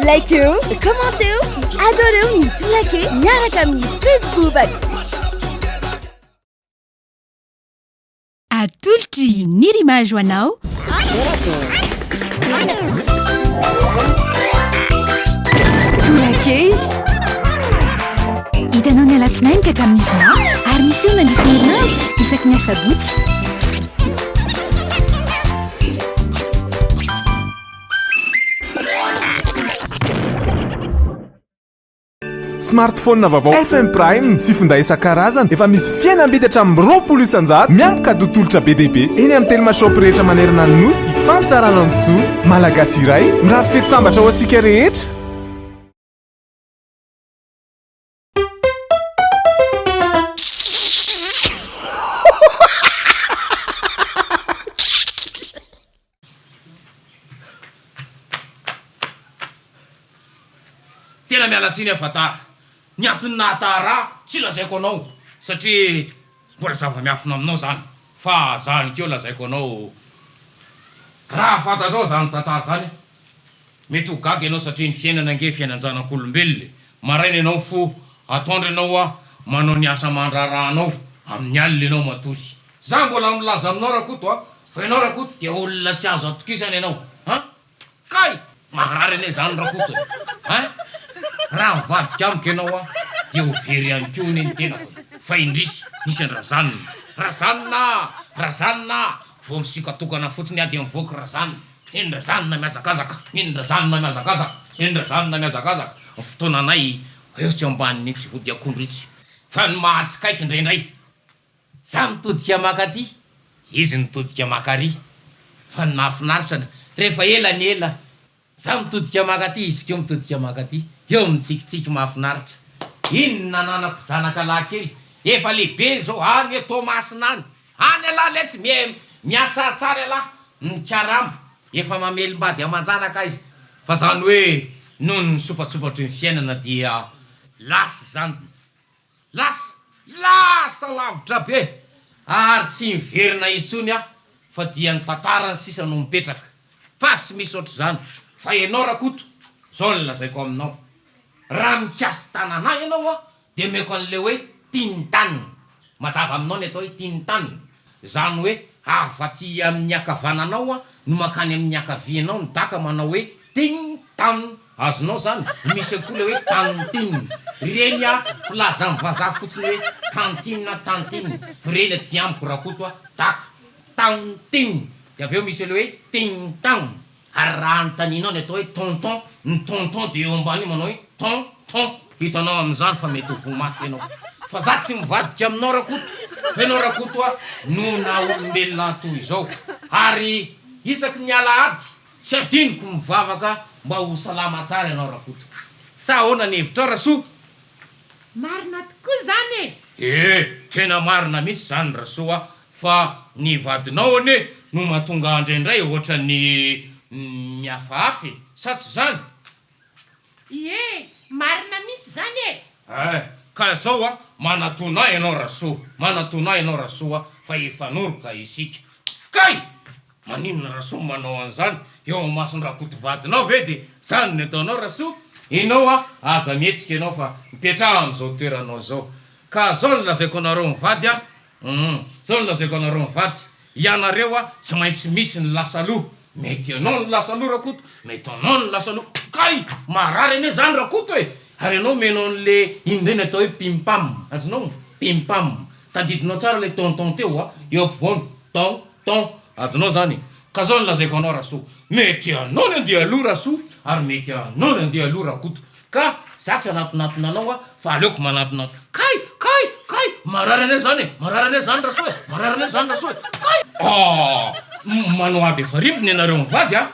Likeo, commenteo sy adoreo ny Tolake miaraka amin'ny Facebook. Atolotry Nirimage ho anao. Tolakely. Hitanao ny alatsinainy ka hatramin'ny zoma ary miseho mandritra ny herinandro isaky ny asabotsy. Smartphone vaovao FM Prime sy finday isan-karazany efa misy fihenam-bidy hatramin'ny 20% miampy cadeau tolotra be dia be eny amin'ny Telma Shop rehetra manerana ny Nosy. Fampizarana ny soa. Malagasy iray, mirary fety sambatra ho antsika rehetra. Tena miala tsiny aho fa tara. Ny antony nahatara ahy tsy lazaiko anao satria mbola zava-miafina aminao zany fa zany keo lazaiko anao raha fantatrao zany tantara zany mety ho gaga ianao satria ny fiainana ange fiainan-janak'olombelona e! Maraina ianao mifoha, atoandro ianao a manao ny asa aman-draharahanao, amin'ny alina ianao matory. Za mbola milaza aminao Rakoto a, fa ianao Rakoto dia olona tsy azo atokisana ianao an! Kay! Marary anie zany Rakoto e! Hein! Raha mivadika amiko ianao a dia ho very ihany koa anie ny tenako e! Fa indrisy, nisy an-dRazanina. Razanina a! Razanina a! Vao misikatokana fotsiny aho dia mivoaka Razanina. Eny Razanina mihazakazaka, eny Razanina mihazakazaka, eny Razanina mihazakazaka. Ny fotoananay etsy ambanin'itsy vodiakondro itsy. Fa ny mahatsikaiky indraindray, za mitodika maka aty, izy mitodika maka ary. Fa ny mahafinaritra, rehefa ela ny ela, za mitodika maka aty, izy koa mitodika maka aty. Eo mitsikitsiky mahafinaritra. Iny nananako zanaka lahy kely, efa lehibe izao, any Toamasina any. Any ialahy letsy mi miasa tsara ialahy mikarama efa mamelom-bady aman-janaka aiza fa zany hoe noho ny sopatsopatry ny fiainana dia lasa izany lasa lasa lavitra be ary tsy miverina intsony aho fa dia ny tantarany sisa no mipetraka fa tsy misy ohatr'izany fa ianao Rakoto zao no lazaiko aminao raha mikasi-tanana ahy ianao aho Dia omeko an'ilay hoe Tintan. Mazava aminao ny atao hoe Tintan? Izany hoe avy aty amin'ny ankavananao no mankany amin'ny ankavianao ny daka manao hoe Tin tan. Azonao izany? Misy koa ilay hoe Tantin. Ireny filazan'ny vazaha fotsiny hoe tantine tantine. Fa ireny aty amiko Rakoto a, daka, tantin. Dia avy eo misy ilay hoe Tintan. Ary raha anontanianao ny atao hoe tonton, ny tonton dia eo ambany io manao hoe ton ton, hitanao amin'izany fa mety ho voa mafy ianao. Fa za tsy mivadika aminao Rakoto, fa ianao Rakoto a no naha olombelona ahy toy izao. Ary isaky ny alahady tsy adinoko mivavaka mba ho salama tsara ianao Rakoto. Sa ahoana ny hevitrao Rasoa? Marina tokoa izany e! Ee, tena marina mihitsy izany Rasoa a, fa ny vadinao anie no mahatonga ahy indraindray ohatran'ny mihafahafa e, sa tsy izany? Ie, marina mihitsy izany e! Eh, ka izao a, manatona ahy ianao Rasoa, manatona ahy ianao Rasoa fa hifanoroka isika. Kay! Maninona Rasoa manao an'izany eo imason-dRakoto vadinao ve dia zany no ataonao Rasoa? Ianao a, aza mihetsika ianao fa mipetraha amin'izao toeranao izao. Ka zao no lazaiko anareo mivady a, hum, zao no lazaiko anareo mivady, ianareo a tsy maintsy misy ny lasa aloha, mety ianao no lasa aloha Rakoto, mety anao no lasa aloha, kay! Marary anie zany Rakoto e! Ary ianao omenao an'le iny indray ny atao hoe pim pam, azonao? Pim pam, tadidinao tsara le tonton teo a, eo ampovoany, ton. Ton, adinao zany e! Ka zao no lazaiko anao Rasoa, mety anao ny andeha aloha Rasoa ary mety anao ny andeha aloha Rakoto, ka za tsy hanatonatona anao aho fa aleoko manatonatona, kay! Kay! Kay! Marary anay zany e! Marary anay zany Rasoa e! Marary anay zany Rasoa e! Kay! Ah! Manao ady efa rimbina ianareo mivady a!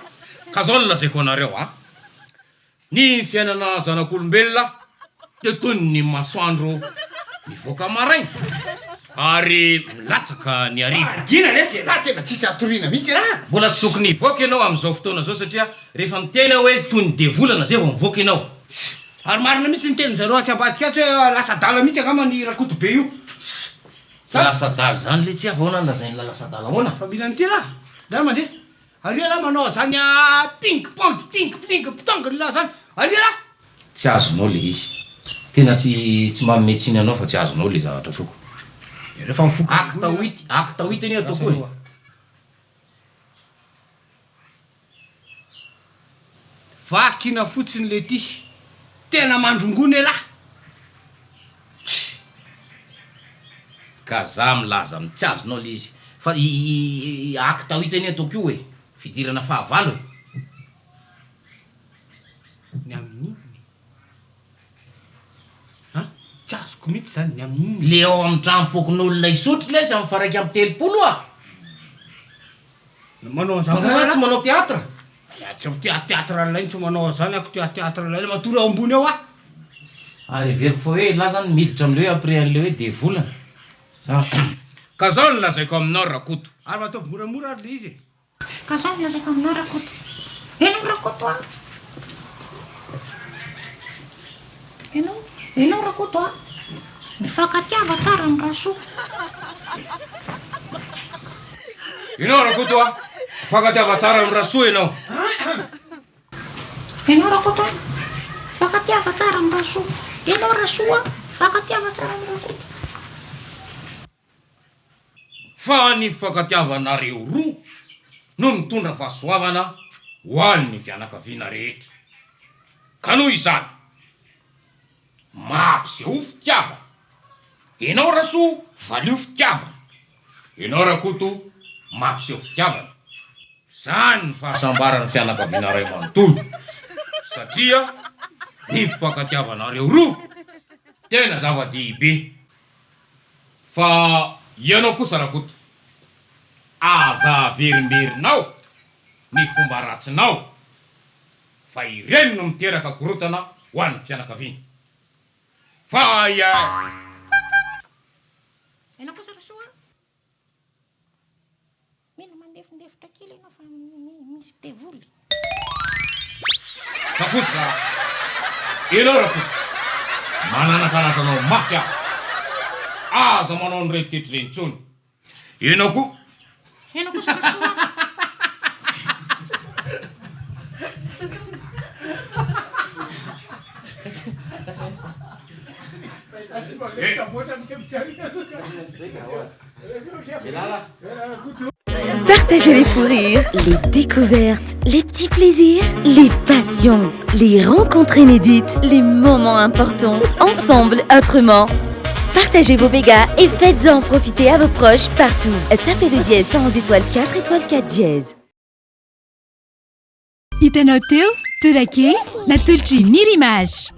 Ka zao no lazaiko anareo a! Ny fiainana zanak'olombelona dia toy ny masoandro mivoaka maraina ary milatsaka ny hariva. Mangina lesy elah tena tsisy hatoriana mihitsy elah. Mbola tsy tokony hivoaka ianao amin'izao fotoana izao satria rehefa miteny aho hoe toy ny devolana zay vao mivoaka ianao. Ary marina mihitsy ny tenin-jareo atsy ambadika atsy hoe lasa adala mihitsy angamba ny Rakotobe io. Sa? Lasa adala izany letsy aho, ahoana no lazain'lah lasa adala ahoana? Fa mila an'ity elah. Ndana mandeha. Ary elah manao an'izany ping pong ting pling ptong elah zany. Alia lah! Tsy azonao le izy. Tena tsy tsy manome tsiny anao fa tsy azonao le zavatra ataoko. Rehefa mifoka Acte huit, acte huit anie ataoko e. Vakina fotsiny le ty. Tena mandrongony elah. Tch! Ka za milaza am tsy azonao le izy. Fa i i acte huit anie ataoko io e. Fidirana fahavalo e. Ny amin'inona e? An? Tsy azoko mihitsy zany, ny amin'inona e? Le ao amin'ny tranom-pokonolona Isotry lesy amin'ny faha 31 a! Manao an'izany koa Angaha tsy manao théâtre? Ya tsy théâtre an'ilay tsy manao an'izany ako théâtre an'ilay matory ao ambony ao aho. Ary heveriko fa hoe elah zany miditra amin'le hoe après an'le hoe devolana. Za. Ka zao no lazaiko aminao Rakoto. Ary mba ataovy moramora ary le izy e. Ka zao no lazaiko aminao Rakoto. Enao Rakoto a! Enao, enao Rakoto a! Mifankatiava tsara amin'i Rasoa. Enao Rakoto a! Mifankatiava tsara amin'i Rasoa enao. Enao Rakoto a! Mifankatiava tsara amin'i Rasoa. Enao Rasoa a! Mifankatiava tsara amin'i Rakoto. Fa ny fifankatiavanareo roa no mitondra fahasoavana ho an'ny fianakaviana rehetra. Ka noho izany, mampisehoa fitiavana. Ianao Rasoa, valio fitiavana. Ianao Rakoto, mampiseho fitiavana. Izany ny fahasambaran'ny fianakaviana iray manontolo, satria ny fifankatiavanareo roa tena zava-dehibe. Fa ianao kosa Rakoto, aza averimberinao ny fomba ratsinao fa ireny no miteraka korotana ho an'ny fianakaviana. Fa ia. Ianao kosa Rasoa a! Mila mandefindefitra kely ianao fa misy devoly. Fa kosa ianao Rakoto, mananakanaka anao mafy aho. Aza manao an'ireny toetra ireny intsony. Ianao koa. Ianao kosa Rasoa a! Partagez les fous rires, les découvertes, les petits plaisirs, les passions, les rencontres inédites, les moments importants, ensemble, autrement. Partagez vos mégas et faites-en profiter à vos proches partout. Tapez le dièse 111 étoile 4 étoile 4 dièse. Hitanao teo, Torakely, natolotr'i Nirimage.